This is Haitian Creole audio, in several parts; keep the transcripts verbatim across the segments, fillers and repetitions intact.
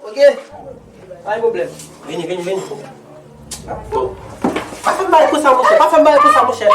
Ok. Pa gen pwoblèm. Vini, vini, vini. Pa fè m bagay konsa, monchè. Pa fè m bagay konsa, monchè.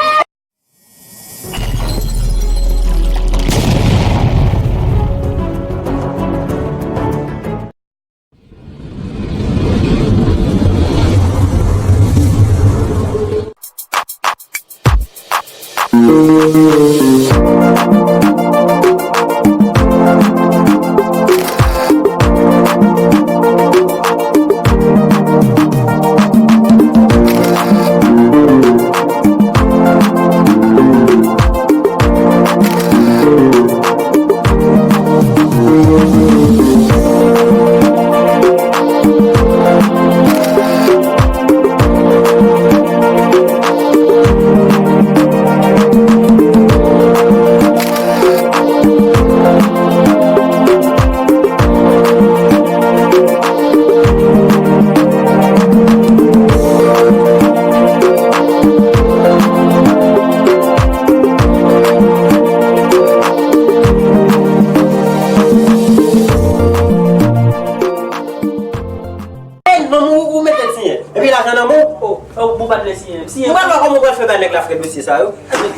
Ey, non, ou, ou mete l siyen. Epi lajan nan men w. Oh, oh, ou pa t vle siyen. Siyen. Nou pral wè kòman ou pral fè bay nèg la frè dosye sa yo.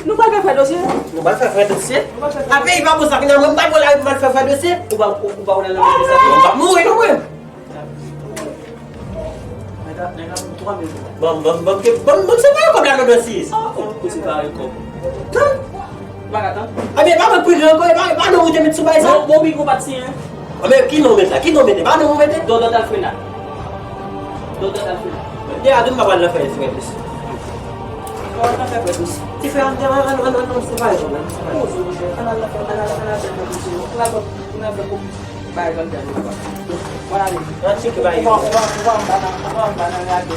Nou pral fè frè dosye. Nou pral fè frè dosye. Nou pral fè frè dosye. A peyi pa bon sa, kounye a mwen m pa pral al mal fè frè dosye. Ou pa, ou, ou pa wè nan dosye sa. M p ap mouri non mwen. Nèg la, nèg la pou twa mil dola. Bon, bon, bon, ke, bon, bon, separe kòb la non, Dosis. Oh, oh, pou separe kòb. Tan. Ou pa ka tann? Ebyen, pa mwen k pi gran ankò, e pa, e pa non ou te met sou bay sa? Bon, bon, Bigo pa t siyen. Anben, ki non ou mete la? Ki non ou mete? Pa non ou mete? Dòdòt Alfrena. Dòdòt Alfrena. De a de m pa pral nan fè frè plis. Ou pa nan fè frè plis. Ti frè, ann, ann, ann, ann, ann separe kòb la, ann separe. Poze, monchè. Ann al nan fè, ann al, ann al fè frè plis. Ou pral, ou pral fè kòb. Bay kòb la, bay kòb la. Bon, ale. An tcheke bay yo. Ou pa, ou pa, ou pa anba nan, ou pa anba nan radyo.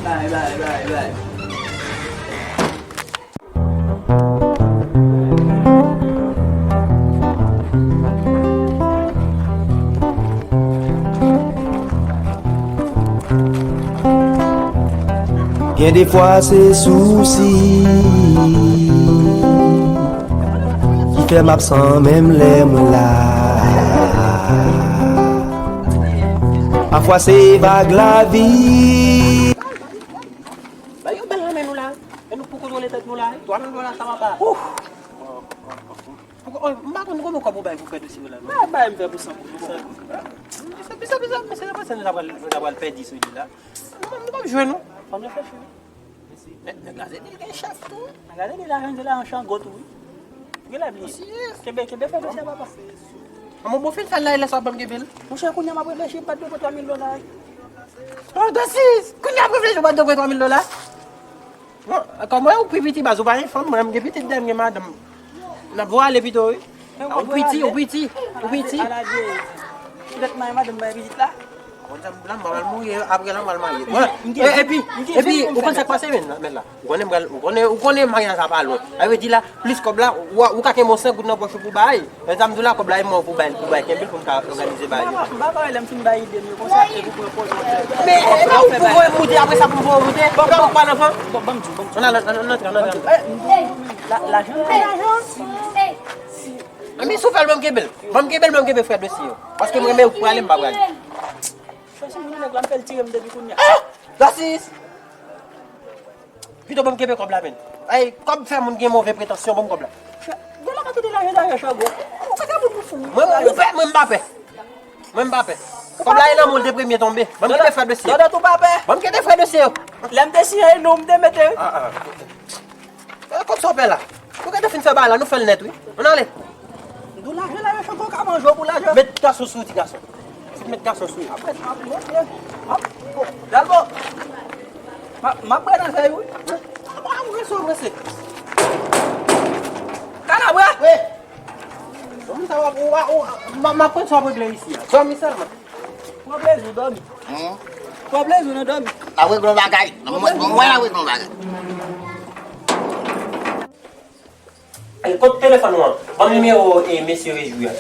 Bay, bay, bay, bay. Gen de fwa se sousi ki fè m ap san menm lè mwen la. Pafwa se vag lavi. Bay yon bèl nan men nou la. E nou pou kontwole tèt nou la. Twa mil dola sa papa. Ouf. Poko, oh, m pa konn konbyen kòb ou bay pou fè dosye yo la non. Pa bay m fè pou san pou san. Pisa, pisa, pisa, mesye, nou panse nou ta pral, nou ta pral pèdi sou li la. Nou, nou p ap jwe non. Fò n reflechi wi. Nèg, nèg la se li gen chèf tou. Nèg la se li lajan, se lajan chan gwo tou wi. Gen lè bliye. Kenbe, kenbe fè dosye papa. An bon, bon fin fè l la, e lè sa w ap ban m kenbe l. Monchè, kounye a m ap reflechi, m pa t dwe pran twa mil dola. Oh, Dosis, kounye a m ap reflechi, w pa t dwe pran twa mil dola. Bon, kòm mwen ou pi piti baz, ou pa gen fanm, mwen m gen pitit dèyè m, gen madanm. N ap vwale pito wi. Ou piti, ou piti, ou piti. Poutèt mwen madanm mwen pitit la. Bon, sa m la m pa pral mouri, apre la m pral marye. Bon, e, epi, epi, ou konn sa k pase menm la, mèt la. Ou konnen m pral, ou konnen, ou konnen maryaj la pa lwen. Sa vle di la, plis kòb la, ou, ou ka kenbe yon san goud nan pòch ou pou bay. Men sa m di w la, kòb la e mwen pou bay, pou bay, kenbe l pou m ka òganize bagay yo. M pa, m pa wè lè m fin bay ide m yo konsa, epi w pran pòz w ap fè. Men, e pa ou pou voye m moute, apre sa pou m voye w moute. Bon, bon, bon, anfan. Bon, ban m di w, ban m di w. Ann al, ann, ann, antre, ann, antre, ann. Lajan. Anben, si w fè l, ban m kenbe l. Ban m kenbe l, ban m kenbe frè dosye yo. Paske m renmen ou prale, m pa prale. Chwa si m tounen nèg la, m fè l tire m depi kounye a. Ah! Dosis! Pito ban m kenbe kòb la, menn. Ay, kòb fè moun gen move pretansyon, ban m kòb la. Vwala kantite lajan sa fè chwa gwo. Ou pa ka moun pou fou. Mwen, ou pè, mwen m pa pè. Mwen m pa pè. Kòb la e nan men w l te premye tonbe. Ban m kenbe frè dosye. Dòdòt ou pa pè. Ban m kenbe frè dosye yo. Lè m te siyen non m te mete. Ah, ah. Eh, kòb sa w pè la. Nou gentan fin fè bagay la, nou fè l nèt wi. Ann ale. M di w lajan la yo chòk ou ka manje w pou lajan. Met gason sou ou, ti gason. Fout met gason sou ou. Apre sa, m ap montre. M ap, bon, Dalbo. M ap, m ap pran nan zèy wi. Apa, m prese, m prese. Kalabwa! Wi. Bon, sa w ap, w ap, w ap, m ap, m ap pran sa w ap regle isi a. Dòmi sèlman. Pran plezi w dòmi. Hmm. Pran plezi w nan dòmi. N ap regle yon bagay. Mwen, mwen, mwen, n ap regle yon bagay. Ey, kot telefòn ou an? Ban m nimewo e mesye Rejwi a.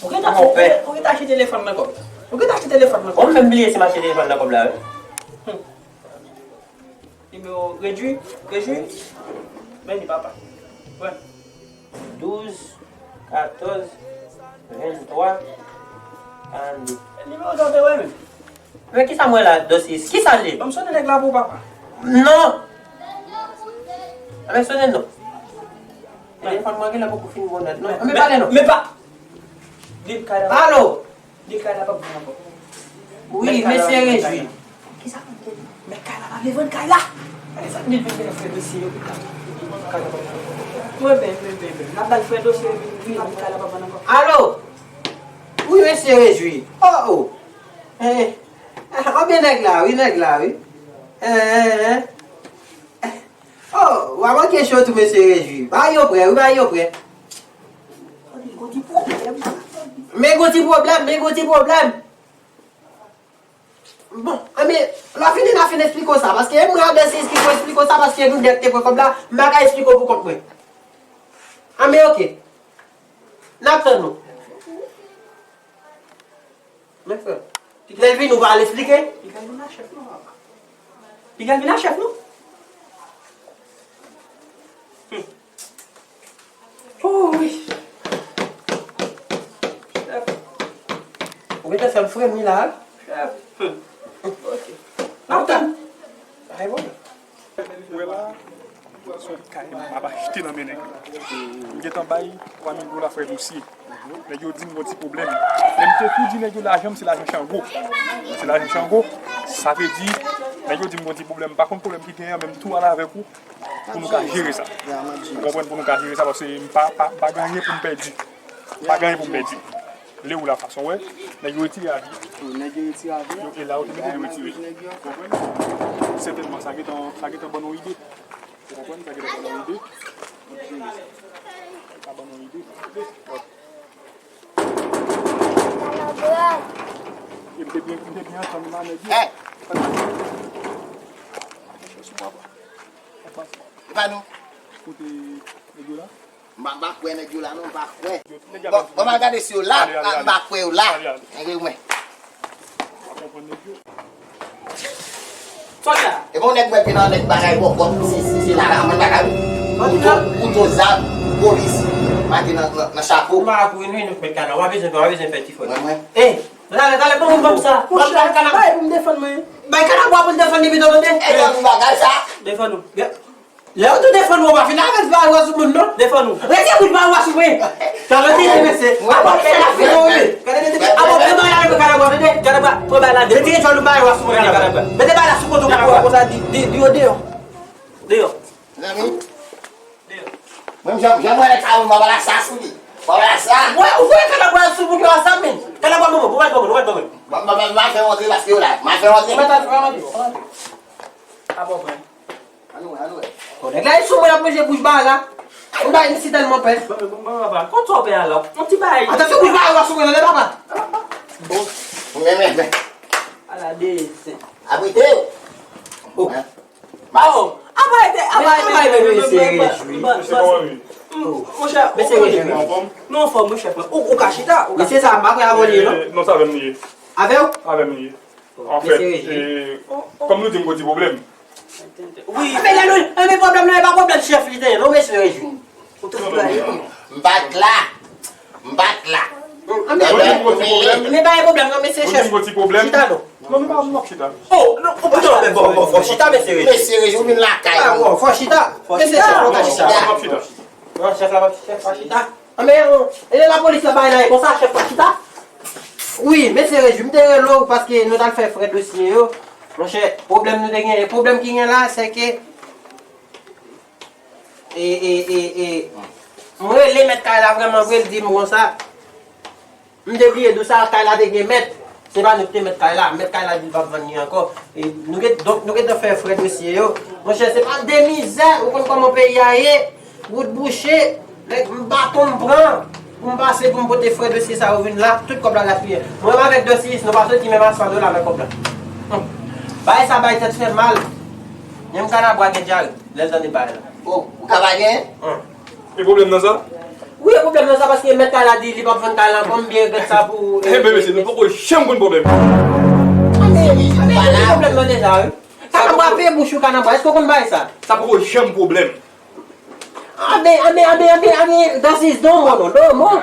Ou gentan, ou, ou gentan achte telefòn nan kòb. Ou gentan achte telefòn nan kòb. Ou menm bliye si m achte telefòn nan kòb la, wi. Hmm. Nimewo Rejwi, Rejwi. Men li papa. Wè. Douz, katòz, venntwa, Nimewo sa w te wè menm? Men kisa m wè la, Dosis? Kisa l ye? Ban m sonnen nèg la pou ou, papa. Non! Anben sonnen non. Telefòn mwen genlè poko fin bon nèt non. Anben pale non. Men pa! Di l kay la. Alo! Di l kay la p ap vann ankò. Wi, mesye Rejwi. Kisa konn gen? Mèt kay la pa vle vann kay la. Gade sa, li vin gen frè dosye yo. Kay la p ap vann ankò. Mwen ben, mwen ben, mwen ben. N ap ba l frè dosye yo, wi, kay la p ap vann ankò. Alo! Wi, mesye Rejwi. Oh, oh. Eh, eh. Anben nèg la, wi, nèg la, wi. Eh, eh, eh. Oh, w a manke cho tou, mesye Rejwi. Bagay yo prè, wi, bagay yo prè. Men gon ti pwoblèm, men gon ti pwoblèm. Bon, anben, lè fini, n a fin eksplike w sa, paske e mwen avè Sis ki pou eksplike w sa, paske nou nèt te pran kòb la, m pa ka eksplike w pou kont mwen. Anben, oke. N ap tann ou. Men frè, lè l vini, ou pa al eksplike? Piga l vin a chèf nou, papa. Piga l vin a chèf nou. Hmm. Oh, wi. Chèf. Ou gentan fè m fremi la, wi. Chèf. Hmm. Ok. N ap tann. Ay, bon. Ou wè la, se yon kay m ap achte nan men nèg yo. M gentan bay twa mil dola frè dosye. Nèg yo di m gon ti pwoblèm. Men m te tou di nèg yo lajan m se lajan Chango. Se lajan Chango. Sa vle di, nèg yo di m gon ti pwoblèm. M pa konn pwoblèm ki genyen, men m tou ale avèk ou pou nou ka jere sa. Ou konprann, pou nou ka jere sa, paske m pa, pa, pa gen anyen pou m pèdi. Pa gen anyen pou m pèdi. Lè ou la fason, wè. Nèg yo retire avi. Nèg yo retire avi. Yo, e la, yo te mete yo retire. Ou konprann? Sètènman, sa gentan, sa gentan ban nou ide. Ou konprann? Sa gentan ban nou ide. Sa ban nou ide. E m te byen, m te byen antann nan nèg yo. Hey! E pa nou. Kote nèg yo la? M pa, m pa kwè nèg yo la non, m pa kwè. Bon, bon, m al gade si yo la, m pa kwè yo la. Nèg yo mwen. Sòlda. E bon nèg mwen vin nan nèg bagay bòkòt, si, si, si la, la, mwen bagay. Kouto, kouto zam, polis, mete nan, nan, nan chapo. M pa kouri nou, nou mèt kay la, w a bezwen, w a bezwen fè ti fò. Mwen, mwen. Ey, talè, talè, ban m, ban m sa. Monchè, bay pou m defann mwen. Bay kanabwa pou l defann li pito, tande. E, ban m bagay sa. Defann nou. Lè yo tou defann ou, ou pa fin avè l pa wè sou moun non. Defann ou. Rete bout pa wè sou mwen. Talè tete mesye. Apa ou fè la fè ou wi. Gade tete. Apa ou pran bagay la pou kanabwa tande. Kanabwa, pran bagay la. Retire djòl ou pa wè sou mwen kanabwa. Mete bagay la sou kote ou kanabwa konsa di, di, di yo deyò. Deyò. Zanmi. Deyò. Mwen jan, jan mwen sa ou mwen wè la sa sou li. Mwen wè la sa. Wè, ou wè kanabwa sou moun yo sa men. Kanabwa mwen, mwen, mwen, mwen, mwen. Mwen, mwen, mwen, mwen fè rantre paske yo la. Mwen fè rantre. Mwen ta fè rantre. Apa ou pran. Ann wè, ann wè. Bon, nèg la e sou mwen ap manje bouch ba la. Ou bay misye tèlman pè. Bon, bon, bon, papa, kont sa w pè a la. Yon ti bagay. Atansyon bouch ba yo sou mwen, tande papa. Bon. Men, men, men. Ala de se. Abrite. Oh. Hein? Oh, apa ete, apa ete. Mesye, kòman wi? Monchè, mesye, wi. Nou anfòm, wi, chèf mwen. Ou, ou ka chita, ou ka. Mesye sa, m pa kwè avè li non. Non, sa avè m li ye. Avè w? Avè m li ye. Anfèt, e, kòm nou di m gon ti pwoblèm. Wi. Men lè nou, men pwoblèm nan, e pa pwoblèm chèf li te ye, non, mesye Rejwi. M pa t la. M pa t la. Men pa gen pwoblèm, non, mesye chèf. Chita, non. Non, nou pa, nou p ap chita. Oh, non, ou pa chita. Bon, bon, bon, chita, mesye Rejwi. Mesye Rejwi, ou vin lakay. Ah, bon, fò chita. Mesye chèf, nou ka chita. Chita. Non, chèf la pa chita. Anben, e lapolis la bay la, e konsa, chèf pa chita. Wi, mesye Rejwi, m te rele w paske nou t al fè frè dosye yo. Monchè, pwoblèm nou te genyen, pwoblèm ki gen la, se ke, e, e, e, e, mwen rele mèt kay la vrèman vre, l di m konsa, m te bliye di w sa, kay la te gen mèt. Se pa nou ki te mèt kay la. Mèt kay la di l p ap vann li ankò. E nou gen, donk, nou gentan fè frè dosye yo. Monchè, se pa de mizè, ou konn kòman peyi a ye. Wout bouche. Nèg, m baton m pran. Pou m pase, pou m pote frè dosye sa yo vin la. Tout kòb la gaspiye. Mwen menm avèk dosye, nou pa soti menm a san dola nan kòb la. Hum. Bagay sa bay tèt fè mal. Menm kanabwa gen dyare, lè l tande bagay la. Oh, ou ka pa gen? Hum. E pwoblèm nan sa? Wi, e pwoblèm nan sa, paske mèt kay la di li p ap vann kay la ankò, m byen regrèt sa pou ou. Enben, mesye, nou poko janm konn pwoblèm. Anben, anben, e pwoblèm nan deja, wi. Sa kanabwa peye bouch ou kanabwa, èske w konn bagay sa? Sa poko janm pwoblèm. Anben, anben, anben, anben, anben, this is no more, no, no more.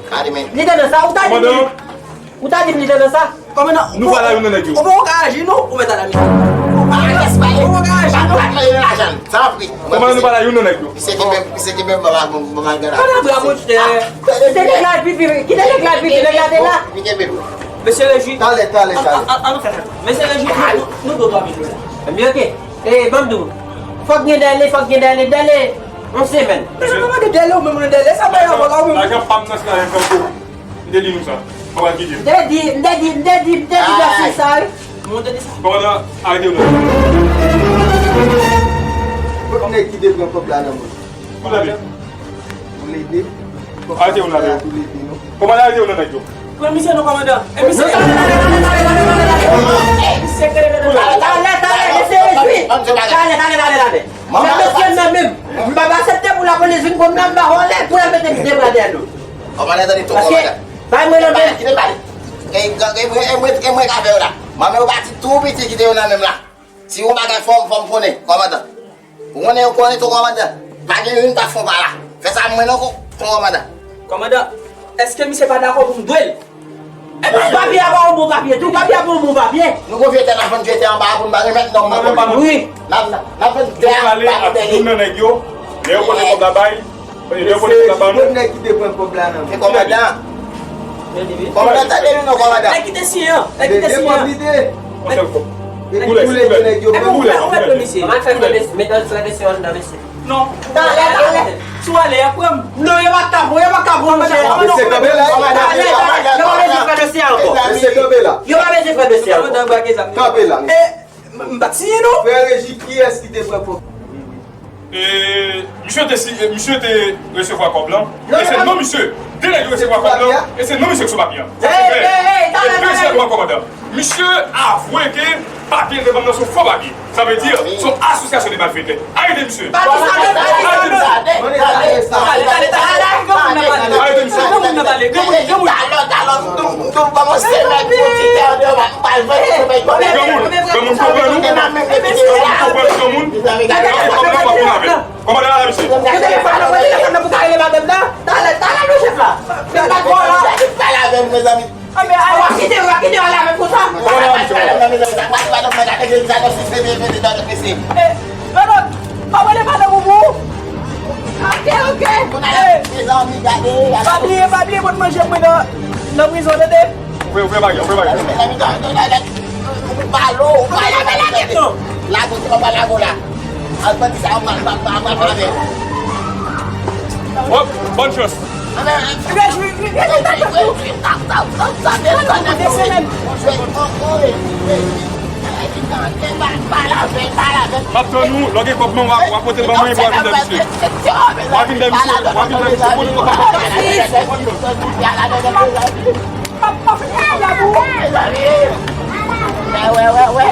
Gade men. Li te nan sa, ou ta di m. Kòmandan. Ou ta di m li te nan sa. Kòmandan, nou pa la youn nan nèg yo. Ou poko ka aji non, ou mèt al la misye. Ou poko ka aji non. Kòmandan, nou pa la youn nan nèg yo. Misye kenbe, misye kenbe m, mwen al gade. Kòmandan, bravo, ti. Kite nèg la viv, kite nèg la viv, nèg la te la. Mesye le jij. Talè, talè, talè. An nou fè sa. Mesye le jij, nou, nou, nou dwe twa mil dola. Ebyen, oke. E, ban m di w. Fòk gen dèle, fòk gen dèle, dèle yon semèn. Men sa pa mande dèle, ou menm ou nan dèle, sa bay avò la, ou menm. Lajan pa m nan se lajan franko. M te di nou sa. Mwen pral kite. M te di, m te di, m te di, m te di Jòsi sa, wi. Mwen te di sa. Kòmandan, arete yo nan. Kot nèg ki te pran kòb la nan men? Kote li? Pou lede. Arete yo nan men. Pou lede, non. Kòmandan, arete yo nan nèg yo. Pran misye non, kòmandan. E misye. Talè, talè, talè, talè, talè, talè, mesye rejwi. Talè, talè, talè, talè. Fè mesye nan menm. M p ap aksepte pou lapolis vin pran m nan, m pa vòlè, pou l mete de bra dèyè nou. Kòmandan, tande tou, kòmandan. Paske, bay mwen nan menm. Kite m pale. E, e, e, e mwen, e mwen k avè w la. Manman yo pati tou piti kite yo nan menm la. Si yon bagay fò m, fò m konnen, kòmandan. Ou konnen, ou konnen tou, kòmandan. Pa gen youn k ap fè yon pa la. Fè sa mwen non, ko-, ton kòmandan. Kòmandan, èske misye pa dakò pou m dwe l? E pa papye a pa yon bon papye tou, papye a pa yon bon papye. Nou gon vye tè n ap vann vye tè anba a pou n pa remèt nonm nan pou li. Wi. N ap, n ap vann tè a, pa pou tè li. Youn nan nèg yo, lè yo pote kòb la bay, lè yo pote kòb la bay nou. Nèg ki te pran kòb la nan men. Se kòmandan. Kòmandan, tande nou non, kòmandan. Nèg ki te siyen an, nèg ki te siyen an. Nèg ki te boule, boule, boule, boule. Mwen fè frè mesye, met frè mesye anndan, mesye. Non. Talè, talè. Si w ale, y ap pran m. Non, yo pa ka pran, yo pa ka pran, mesye. Mesye, kanpe la. Talè, talè. Yo pa bezwen frè mesye ankò. Mesye, kanpe la. Yo pa bezwen frè mesye ankò. Kanpe la. E, m, m pa t siyen non. Frè Reji, kiyès ki te pran kòb? E, misye te si, e, misye te resevwa kòb lan. E se non misye. De nèg yo resevwa kòb lan. E se non misye ki sou papye a. Sa se vrè. E dezyèm kòmandan. Misye avwe ke papye l te ban m nan se yon fo papye. Sa vle di, se yon asosyasyon de malfetè. Arete misye. Arete misye. Arete misye. Gen moun nan pale. Gen moun nan pale. Gen moun, gen moun. Granmoun, granmoun konprann nou. Granmoun konprann granmoun. Gade kòb la w ap pran avè l. Kòmandan, ale misye. Gade telefòn nan, pran telefòn nan pou ka rele madanm nan. Talè, talè, non, chèf la. Fè pa twò la. Pale avè m, mezanmi. Anben, w ap kite, w ap kite w ale avè m konsa. Kòmandan, ale misye. E, Lalòt, pa rele madanm ou pou ou. Ok, ok. E, pa bliye, pa bliye pot manje mwen nan, nan prizon, tande? Ouvri, ouvri bagay, ouvri bagay. Ou pa lo, ou pa lo. Lago, se pa lago la. Al pran ti sa, ou pa, pa, pa, pa, pa, pa. Hop, bonne chance. Rejwi, rejwi, rejwi, tande. M ap tann ou, lè w gen kòb lan, w a, w a pote l ban mwen, w a vin dèyè misye. W a vin dèyè misye, w a vin dèyè misye. Wè, wè, wè, wè.